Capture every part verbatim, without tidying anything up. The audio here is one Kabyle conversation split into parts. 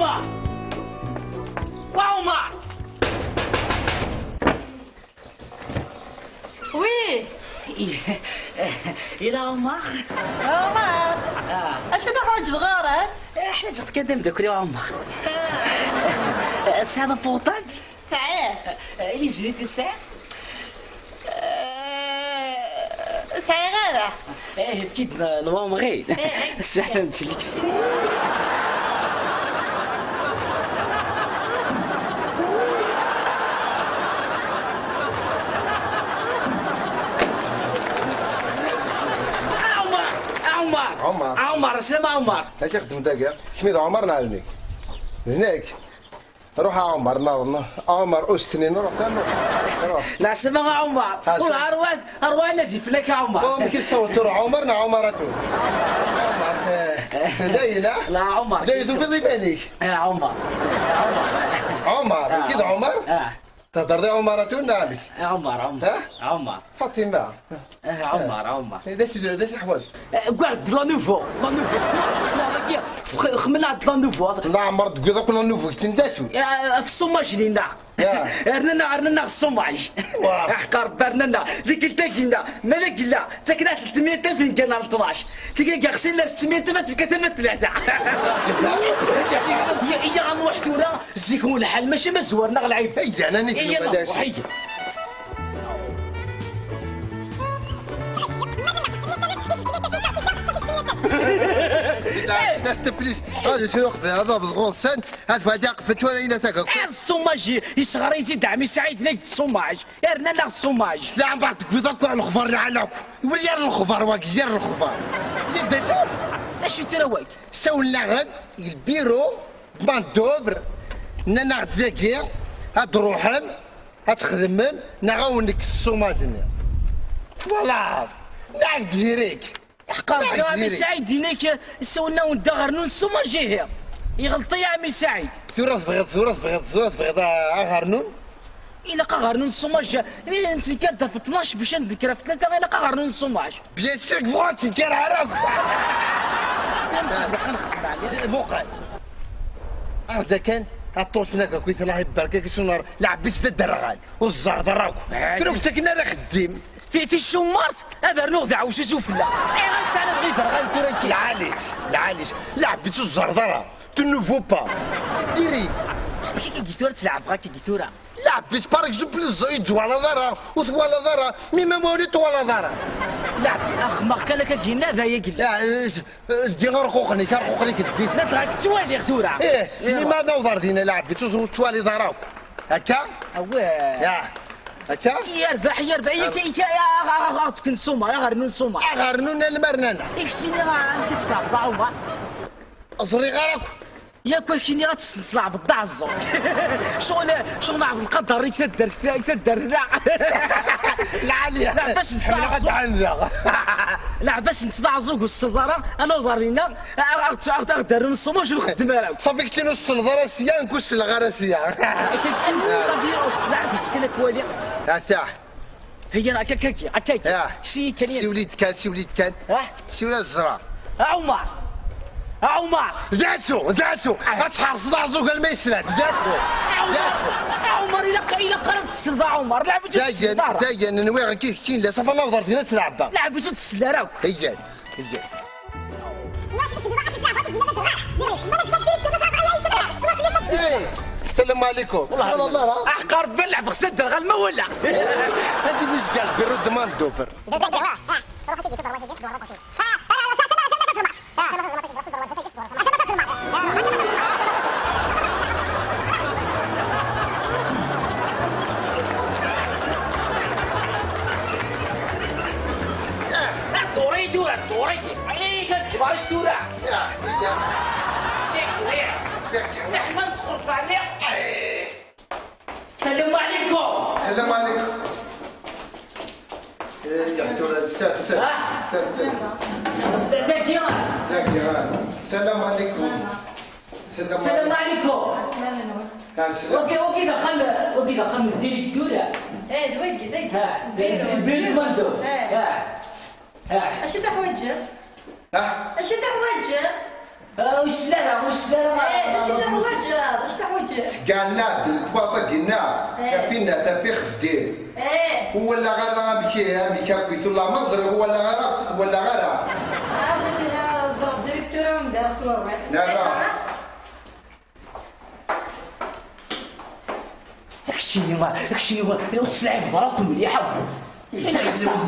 Wa Ɛumer! Oui. Yella Ɛumer? Ɛumer! Ah. Acu teḥwaǧeḍ ɣur-s? Eh, ḥwaǧeɣ kan d ameddakel-iw Ɛumer. Ah. Tesɛiḍ apurṭabl? Sɛiɣ. Eh, les yeux tesɛiḍ? Eh, sɛiɣ ara. Eh, efk-id n, n Ɛumer-in. Eh, eh. Sɛan fell-ak. Ɛumer! Ɛumer! Ɛumer! Ɛumer, slama Ɛumer! Acu xedmen dagi? Kemm d Ɛumer neɣ d nekk? D nekk. Ruḥ a Ɛumer, naḍen. Ɛumer, ustnin, ruḥ kan, ruḥ. Ruḥ. Lɛeslama a Ɛumer. Lɛeslama. Ur, arwad, arwad ad iflak a Ɛumer. Amek i tessawḍeḍ tura, Ɛumer neɣ Ɛumer atu? Ɛumer, eh, dayen, ah? La, Ɛumer. Dayen tufiḍ iman-ik? Eh, Ɛumer. Ɛumer. Ɛumer, ah, nekk d Ɛumer? Ah. Thedreḍ i Ɛumer atu neɣ amek? Eh, Ɛumer, Ɛumer. Ha? Ɛumer. Fatima. Eh, Ɛumer, Ɛumer. Eh, d acu, d acu teḥwaǧ? Eh, ggar-d la nouveau, la nouveau. Xemmemeɣ-d la nouveau. Leɛmer d-tewwiḍ akk la nouveau, keččini d acu? Eh, ɣef ṣṣumaj-nni-nneɣ. Ya. Rnan-aɣ, rnan-aɣ ṣṣumaj. Wa. Aḥeqq Rebbi rnan-aɣ. Deg ltagi-nneɣ, ma d agella, ttaken-aɣ tlettmya alef i ngan ar tnac. Tigi i ɣ-xsin ar setmya alef ad tekkat arma d tlata. Iyya, iyya ad nruḥ tura. Zik ur lḥal, mačči ma zwaren-aɣ lɛib. Iyya, nani iyya, nruḥ, iyya. S'il te plaît, ah, je suis hors de la, dans le grand scène. Ad fadiɣ qfet wala ina tagak. Eh, ṣṣumaj, yesɣer-iyi-d ɛemmi Saɛid, nekk d ṣṣumaj. Rnan-aɣ ṣṣumaj. Leɛmer tewwiḍ akk lexbar lɛali akk. Wali yir lexbar wagi, yir lexbar. Zid d acu? D acu tura wagi? Sawlen-aɣ-d, lbiru, mandobre, nnan-aɣ-d dagi, ad d-ruḥem, ad txedmem, neɣ ad wen-nekkes ṣṣumaj-nni. Twalaḍ? Neɣ diri-k. Ḥeqqa, neɣ a ɛemmi diri-k. Saɛid, inek, sawlen-awen-d aɣernu n ṣṣumaj, ihi. Iɣelṭ-iyi a ɛemmi Saɛid. Tura tebɣiḍ, tura tebɣiḍ, tura tebɣiḍ a, aɣernu? Ilaq aɣernu n ṣṣumaj, mi nettenkar-d ɣef tnac bac ad d-nekker ɣef tlata, ilaq aɣernu n ṣṣumaj. Bien sûr, bɣu ad tenker ara. Muqel. Arda kan, aṭṭus-nni akk i tella iberka-k sunar, lɛeb-is d aderɣal, ur tzerreḍ ara akk. Ɛali. Tura ur k-ttaken ara axeddim. Ti, ti ccumart, ad rnuɣ d aɛewsu s ufella. Ayɣer tesɛiḍ iderɣalen tura akka? Lɛali-tt, lɛali-tt, lɛeb-itt ur tzerreḍ ara, tu ne vaux pas. Diri. Amek akka tura tleɛbeḍ akka tura? Lɛeb-is, par exemple, ẓẓay ur twalaḍ ara, ur twalaḍ ara, mi ma ur twalaḍ ara. Lɛeb. Axemmeɣ kan akka ginna d aya yella. Zdi arquqen-ik, arquqen-ik zdi. La dɣa k-ttwaliɣ tura. Ih, mi ma nawḍ ar dinna lɛeb-itt ur tettwaliḍ ara akk. Akka? Awah. Ya. Akka? Yerbeḥ, yerbeḥ, yak, yak, aɣ-, aɣ-, aɣ-, aɣ-, aɣ-, tken ṣṣumar, aɣernu n ṣṣumar. Aɣernu n lmer nana. I keččini, amek i tesleɛbeḍ a Ɛumer? Ẓriɣ ara akk. Yak akini ad tessen s lɛebd d aɛeẓẓug. Ccɣel, ccɣel Ɛebdelqader i taddart, i taddart da. Lɛali. Leɛbas n ḥemmleɣ ad ɛandeɣ. Leɛbas n s d aɛeẓẓug ur tselleḍ ara, anaẓar-ina, aɣ-, aɣ-, aɣ-, aɣ-d-rren ṣṣumaj ur nxeddem ara. Ṣafi keččini ur tselleḍ ara sya, nekk ur selleɣ ara sya. Akka, akka, leɛbet kan ad k-waliɣ. Ata. Heyya, akka, akka, akka. Ah. Ksi kan, siwel-iyi-d kan, siwel-iyi-d kan. Ah. Siwel ad ẓreɣ. A Ɛumer! A Ɛumer! D acu? D acu? Ah. Ad tḥerseḍ aɛeẓẓug alma yesla-d. D acu? A Ɛumer! D acu? A Ɛumer, ilaq, ilaq ara tesleḍ a Ɛumer. Leɛbet ur tesleḍ ara. Dayen, dayen, nwiɣ kif kin la, safa naweḍ ar din ad tleɛbeḍ. Leɛbet ur tesleḍ ara akk. Heyya, heyya. Hey, السلام عليكم. والله والله. Aḥeqq Rebbi ad leɛbeɣ s aderɣal ma walaɣ. Ad d-nezger bureau de main d'œuvre. Tura, tura. Ay, kan ǧebɣ-as tura. Sik, mliḥ. Sik. Leḥman squrfani. Salam ɛlikum. Salam ɛlikum. Eh, ya tura, sers, sers, sers, sers. Dagi. Dagi. Salam ɛlikum. Salam ɛlikum. Wagi, wagi d axxam, wagi d axxam n ddirektur. Eh, d wagi, d wagi. Ha, d, d, d, d, d, eh. Ah. Acu teḥwaǧeḍ? Ah? Acu teḥwaǧeḍ? Ah, ur yesli ara, ur yesli ara. Eh, acu teḥwaǧeḍ? Gana d lekwaṭ-agi-nneɣ, eh, a pinna tafi xeddim. Eh. Ur walaɣ ara amek, amek akk i tulla ma ẓriɣ, ur walaɣ ara, ur walaɣ ara. Acu d-nniɣ, ẓer directeur-a anda ara twerwiḥ. Nara. Keččini, keččini, ur teslɛibeḍ ara akk mliḥ akk.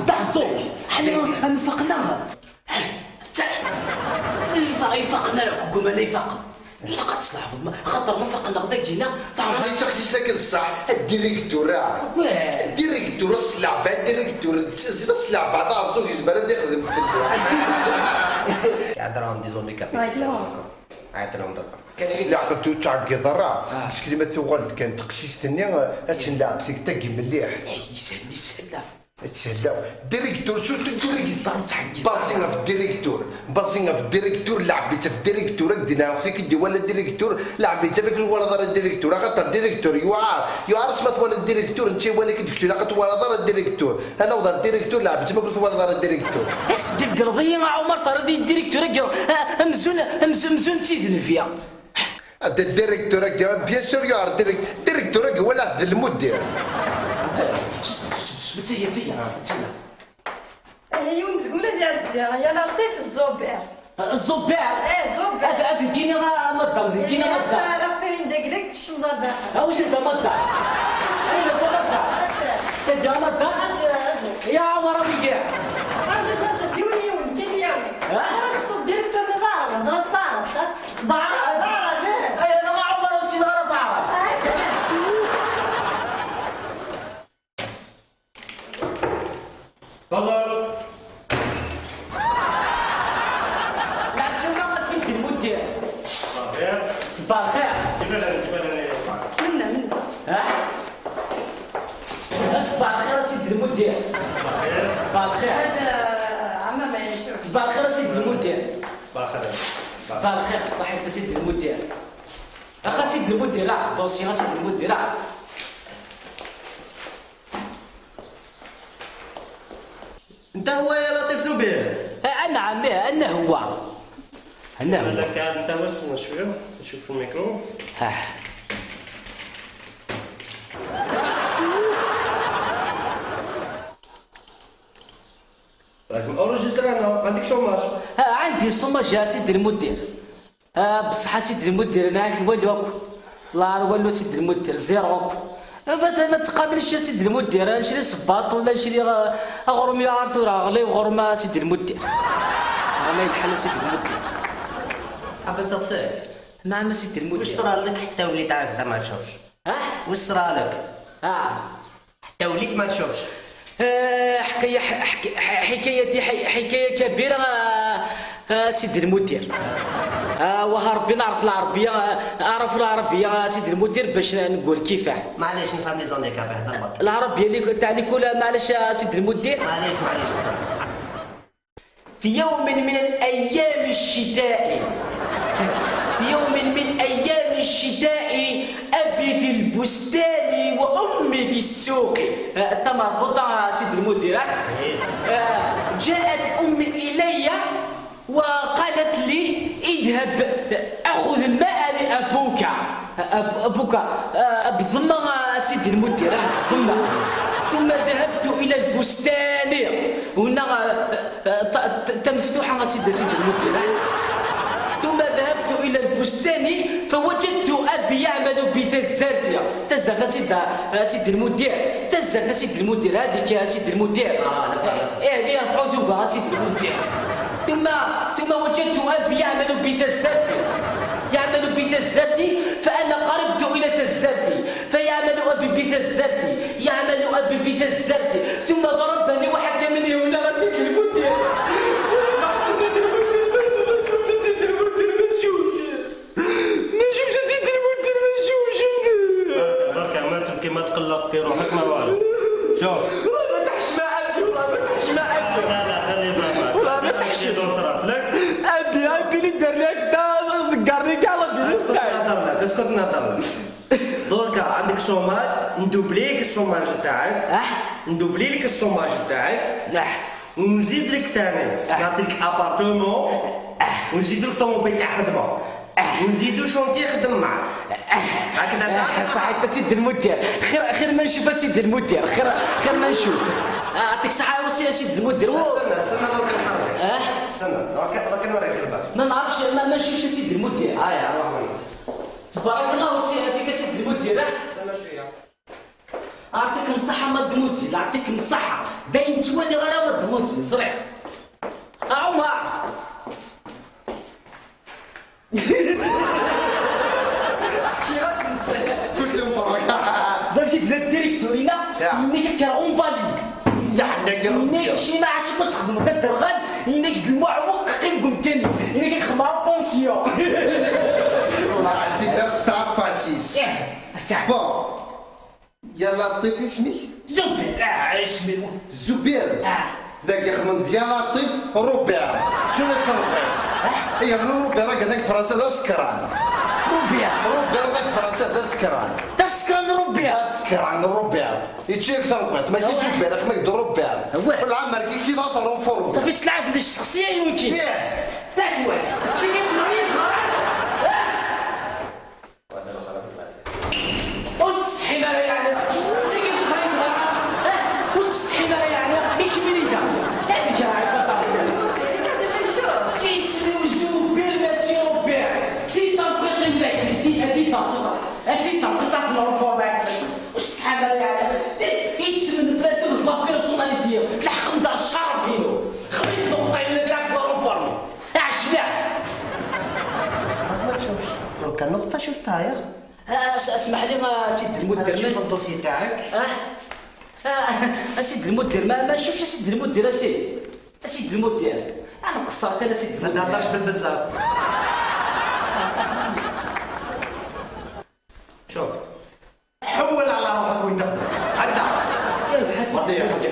Daɛẓu, ḥna, am faqen-aɣ. Ifaq-, ifaqen ara akk, gguman ifaqen. Ilaq ad teslaḥbeḍ, ma, xaṭer ma faqen-aɣ dagi-nna, teɛreḍ. Aql-i d taqcict akken ṣṣeḥ, a ddiregtur-a. Wah. A ddiregtur, a sselɛba, a ddiregtur, d ssila sselɛba, d aɛeẓẓug yezmer ad ixdem fell-i. Iɛedda-aɣ-d iẓumi kan. Iɛedda-aɣ-d. Iɛedda-aɣ-d. Sselɛba ur ttɛeggiḍ ara. Ah. Kečč ma tuɣal-d kan teqcict-nni, ad tt-nleɛb tigṭ-agi mliḥ. Eh, isehel, isehel. Ad tt-selleɣ. Directeur, surtout directeur. Bazi ɣef directeur. Bazi ɣef directeur, leɛb-itt ɣef directeur, ad k-d-iniɣ, ɣef i k-id-iwala directeur, leɛb-itt ɣef i k-twalaḍ ara directeur, axaṭer directeur yuɛer, yuɛer asma twalaḍ directeur, netta iwala-k-id kečč, ilaq ad twalaḍ ara directeur. Ad naweḍ ar directeur, leɛb-itt ɣef i k-twalaḍ ara directeur. Tesdegreḍ-iyi a Ɛumer, terriḍ-iyi directeur-agi, ah, amzun, amzun, amzun d tidnbi. D directeur-agi, bien sûr, yuɛer direct-, directeur-agi, wala d lmudir. Ttaya, ttaya, ttaya. Yiwen deg-wen ad iɛeddi, ya Laṭif, Ẓubiɛ. Ẓubiɛ? Eh, Ẓubiɛ. Ad, ad nekkini a madam, nekkini a madam. Ara ɣef ayen d agla kecmeḍ ar daxel. Awi-d a madam. Ayen d a madam. Sadi a madam. Ya Ɛumer, a wigi. Rǧu, rǧu, yiwen, yiwen, kan yiwen. Ha? Ara teṭṭeḍ directeur n Ẓubiɛ, Ẓubiɛ. Aya, neɣ Ɛumer ur ssineɣ ara taɛrabt. Tfaḍel. Lɛeslama a sidi lmudir. Ṣṣbeḥ lxir. Ṣṣbeḥ lxir. Kif llan, kif llan? Minna, minna. Ha? Ṣṣbeḥ lxir a sidi lmudir. Ṣṣbeḥ lxir. Ṣṣbeḥ lxir. Hada ɛemma ma yeccuɛ. Ṣṣbeḥ lxir a sidi lmudir. Ṣṣbeḥ lxir. Ṣṣbeḥ lxir, ṣaḥit a sidi lmudir. Ax a sidi lmudir, ah, dossier a sidi lmudir, ah. انت هو يا لطيف زبير؟ آه، نعم، إيه، أنا هو. أنا هو. لك عاد انت وسط شوية، نشوف الميكرو. آه. راك مأورجستري هنا، عندك شوماج. آه، عندي شوماج يا سيدي المدير. آه، بصح أ سيدي المدير، أنا عارف والو أكو. الله غير والو سيدي المدير، زيرو أكو. آه، ما ت-، ما تقابلش يا سيدي المدير، أنا نشري صباط ولا نشري غ-، أغرم يا عرفت وراه غلي وغرم أ سيدي المدير. الله يلحن يا سيدي المدير. حبيت تصير. نعم يا سيدي المدير. واش صرا لك حتى وليت عارف ما تشوفش؟ ها؟ واش صرا لك؟ آه. حتى وليت ما تشوفش. آه، حكاية، ح-، حك-، ح-، حكايتي، ح-، حكاية كبيرة، آه، آه، سيدي المدير. آه، واه ربي نعرف العربية، آه، أعرف العربية، آه، سيدي المدير، باش نقول كيفاه. معليش، نفهم لي زونديكاب، هضر برك. العربية اللي تاع ليكولا، معليش، آه، سيدي المدير. معليش، معليش. في يوم من الأيام الشتاء، في يوم من أيام الشتاء، أبي في البستان وأمي في السوق. آه، أنت مربوطة، آه، سيد المدير، ها؟ آه، جاءت أمي إلي وقالت لي: "اذهب أخذ ماء لأبوك." أب-، أبوك، آه، بضمة، آه، سيد المدير، آه، بضمة. ثم ذهبت إلى البستان. هنا، آه، آه، ت-، ت-، تمفتوحة، آه، سيد، سيد المدير، آه. ثم ذهبت إلى البستان فوجدت أبي يعمل بتزرتي. تزرت سيد، آه، سيد المدير. تزرت سيد المدير، هذيك يا سيد المدير. آه، لا، لا، لا. إيه، اللي يرفعوا ذوبها سيد المدير. ثم، ثم وجدت أبي يعمل بتزرتي. يعمل بتزرتي، فأنا قربت إلى تزرتي. فيعمل أبي بتزرتي، يعمل أبي بتزرتي، ثم ضربني وحكمني هنا، غتيت المدير. ما شفتش سيدي المدير، ما شفتش. برك ما تبكي، ما تقلق في روحك، ما والو. شوف. والله ما تحشم أبي، والله ما تحشم أبي. لا، لا، خلي بابا. والله ما تحشم. شي دور صرات لك. أبي، أبي اللي دار لي هكذا، ذكرني كاع الله يدير. اسكت نهضر لك، اسكت نهضر لك. دركا عندك شوماج، ندوبلي لك الشوماج تاعك. اه؟ ندوبلي لك الشوماج تاعك. اه. ونزيد لك ثاني، اه، نعطيك ابارتمون. اه. ونزيد لك طوموبيل تاع خدمه. اه. ونزيدو شونتي يخدم معاك. هكذا صح؟ صحيت أ سيد المدير. خير، خير ما نشوف أ سيد المدير. خير، خير ما نشوف. آه، يعطيك الصحة. وسي أ سيد المدير. و- استنى، استنى، درك نحرك. آه؟ استنى، درك، درك نوريك الباب. ما نعرفش، ما، ما نشوفش أ سيد المدير. هاي، روح وين؟ تبارك الله، وسي فيك أ سيد المدير، آه؟ استنى شوية. يعطيكم الصحة مادموزيل، يعطيكم الصحة. باين توالي غير مادموزيل، صريح. آه، عمر. كل مرة. درك يبدا الديريكتور هنا، يا. منك كان اونفاليد. يا حنا كي منك شي ما عرفتش ما تخدم، كدرغل، منك المعوق قيم قمتني، منك خدمة بونسيون. والله عزيز، دار ستار باسيس. إيه، أتاع. بون. يا لطيف اسمك؟ زبير، آه، اسمي. زبير؟ آه. ذاك يخمم يا لطيف روبير. شنو يخمم؟ آه. إيه، من روبير، هذاك فرنسا ذا سكران. روبير. روبير ذاك فرنسا ذا سكران. ذا سكران روبير. ذا سكران روبير. يجيك ثروت، ماشي أوه. زبير، أخمك دو روبير. أوه. كل عام مالك يجي لا طرون فورم. صافي تلعب بالشخصية يمكن. إيه. تاكل. تيجي تمريض. أصحي ما يعني. تيجي تخرج. أصحي ما يعني. إيش مريضة؟ هذه جاي بطل. كيسلو زوبير ما تيروبير. تي تنطيق عندك. تي، تي تنطيق. هذه تنطيق في الأوروبا. أصحي ما يعني. اسم البلاد لا بيرسوناليتي. تلحق من دار الشرف هنا. خليك نقطة إلا دراك في الأوروبا. عجبها. ما تشوفش. لو كان نقطة شفتها يا أخي. آه، أس-، اسمح لي، ما سيد المدير، أنا نشوف الدوسي تاعك. آه؟ آه، أسيد المدير، ما، ما نشوفش أسيد المدير، أسيد. أسيد المدير. أنا قصرت، أنا سيد ما المدير. تهضرش بالبزاف. شوف. حول على روحك وانت. هكذا. يربح أسيد المدير.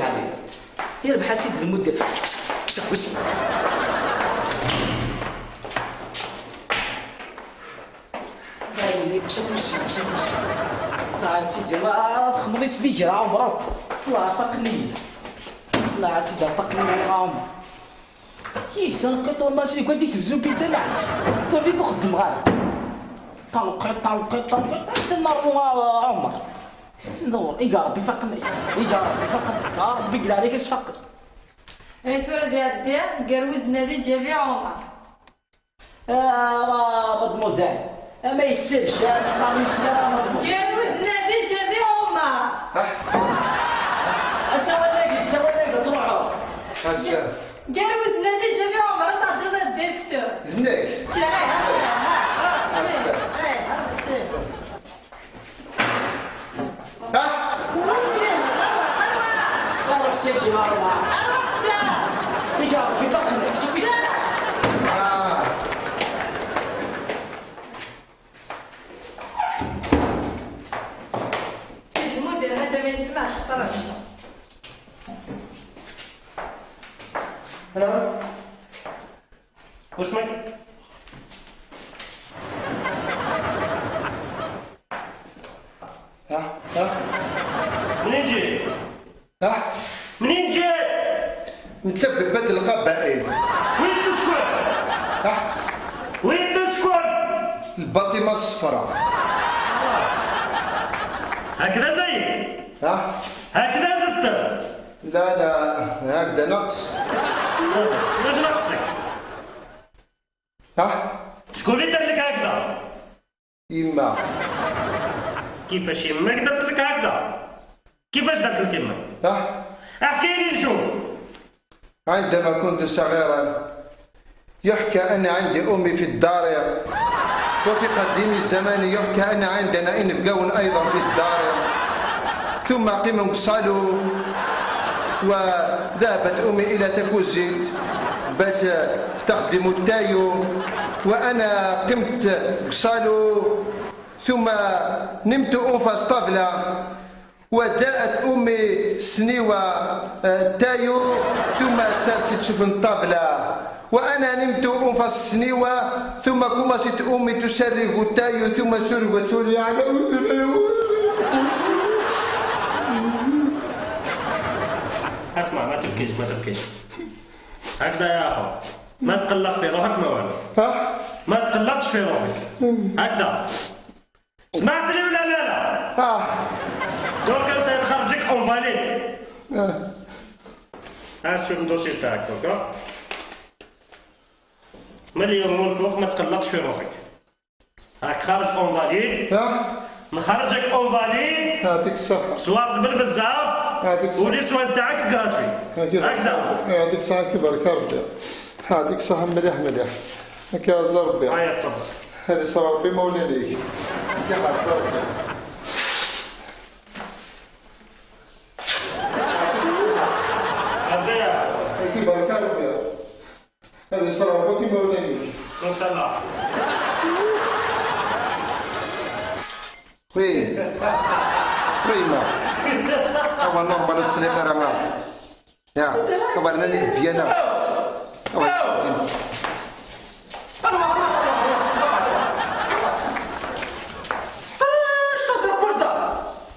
يربح أسيد المدير. كسب، كسب. باين لي كسب وشي، كسب وشي. آه، سيدي، الله، خمريت لي جرى عمرك. الله عطاكني. الله عزيز عطاكني العمر. كيف تنقيط والله شي قاعد يتبزو كي تلعب. تولي مخدم غير. تنقيط، تنقيط، تنقيط. حتى نروح عمر. نور، إيجا ربي فقني. إيجا ربي فقني. آه، ربي قال عليك اش فقر. إيه، ثورة ديال الدير، قروز نادي جابي عمر. آه، مادموزيل. آه، ما يسالش، آه، اسمع، ما يسالش، آه، مادموزيل. قروز نادي جابي عمر. أنت ولا قلت، أنت ولا قلت، روحوا. قروز نادي جابي عمر، تعطينا الديريكتور. زنيك. جاي، ها، ها، ها، ها، ها. ها؟ روح سيدي، ما روح. إيجا، بفقر، شوفي. آه. سيد المدير، هذا ما ينفعش، طرش. أنا واسمك؟ ها؟ ها؟ منين جيت؟ ها؟ منين جيت؟ نتلبك بيت القبائل. وين تسكن؟ ها؟ وين تسكن؟ الباطمة الصفراء. هكذا زين؟ ها؟ هكذا زدت؟ لا، لا، هكذا نقص. واش نقصك؟ ها؟ شكون اللي دار لك هكذا؟ يما. كيفاش يماك دارت لك هكذا؟ كيفاش دارت لك يماك؟ ها؟ احكي لي نشوف. عندما كنت صغيرا يحكى أن عندي أمي في الدار، وفي قديم الزمان يحكى أن عندنا إنفقاون أيضا في الدار، ثم قيم قصالو وذهبت أمي إلى تكوزيت بات تخدم التايو، وأنا قمت قصالو، ثم نمت أنفاس طابلة، وجاءت أمي سنيوة، آه، تايو، ثم سالت تشوف الطابلة، وأنا نمت أنفاس سنيوة، ثم كما ست أمي تسرق التايو، ثم سرق سوري على. اسمع، ما تبكيش، ما تبكيش. هكذا يا أخو. ما تقلق في روحك، ما والو. ها؟ ما تقلقش في روحك. هكذا. سمعتني ولا لا؟ لا. آه. Donc أنت نخرجك en valide. آه. ها شوف الدوسي تاعك دوكا. ملي يرمون فوق ما تقلقش في روحك. هاك خارج en valide. آه. نخرجك en valide. يعطيك الصحة. صواب بالبزاف. يعطيك الصحة. ولي سوان تاعك gratuit. هكذا. هكذا. يعطيك الصحة، كي بارك ربي. يعطيك الصحة، مليح، مليح. هكا يا ربي. هيا تفضل. هذه صرا ربي مولا ليك. هكا حق ربي. هذا. هكي بارك ربي. هذه صرا ربي مولا ليك. إن شاء الله. Oui. Oui, ma. Awa, normal, c'est les parents. يا كبرنا لي ديانا.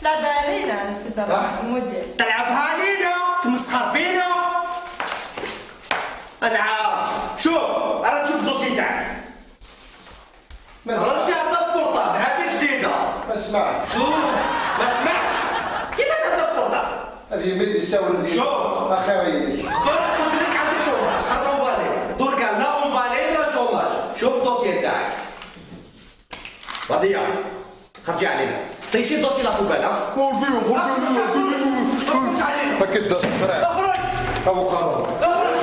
تلعب علينا، سي الدار المدير. تلعب علينا، تمسخر بينا. انا شوف، انا نشوف الدوسي تاعك. ما رانيش نهضر بورطابل، هذه جديدة. ما سمعتش. شوف، ما سمعتش. كيفاش تهضر بورطابل؟ هذه ما يدي ساول لي. شوف. اخر يدي. قبل قلت لك عندك شوماج، خاطر اونفالي. درك لا اونفالي لا شوماج. شوف الدوسي تاعك. راضية. خرجي علينا. طيشي الدوسي لا بوبال، ها؟ اخرج علينا. هكا الدوسي، فرع. اخرج. ابو قارون. اخرج.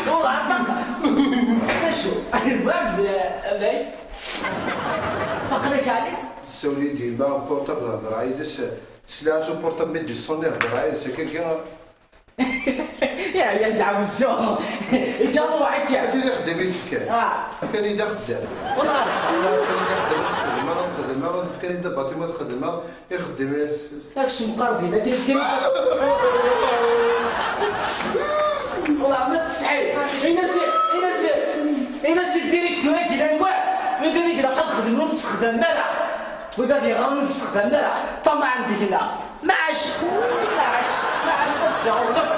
والله عطاك. شو؟ عزام زي-، زي-، فقرك عليه؟ سولي ديما بورطابل هضر عيدس، سلاس بورطابل ميدي صوني هضر عيدس، كي كي. يا، يا دعم الزهر. جاوب عليك. هذه اللي خدمت كان. آه. كان يدا خدام. والله. والله كان يدا خدام، خدام، خدام، خدام، كان يدا باتي ما تخدم. يخدم يا سيدي. راكش مقربين، هادي الكلمة. والله ما تستحي. إنا سي، إنا سي، إنا سي الديريكتور هاكي لا نواه. وإذا ديك لا قد خدم ونتخدم مالا. وإذا دي غا نتخدم مالا. طمع عندي هنا. ما عاش، ما عاش، ما عاش قد جاوبك.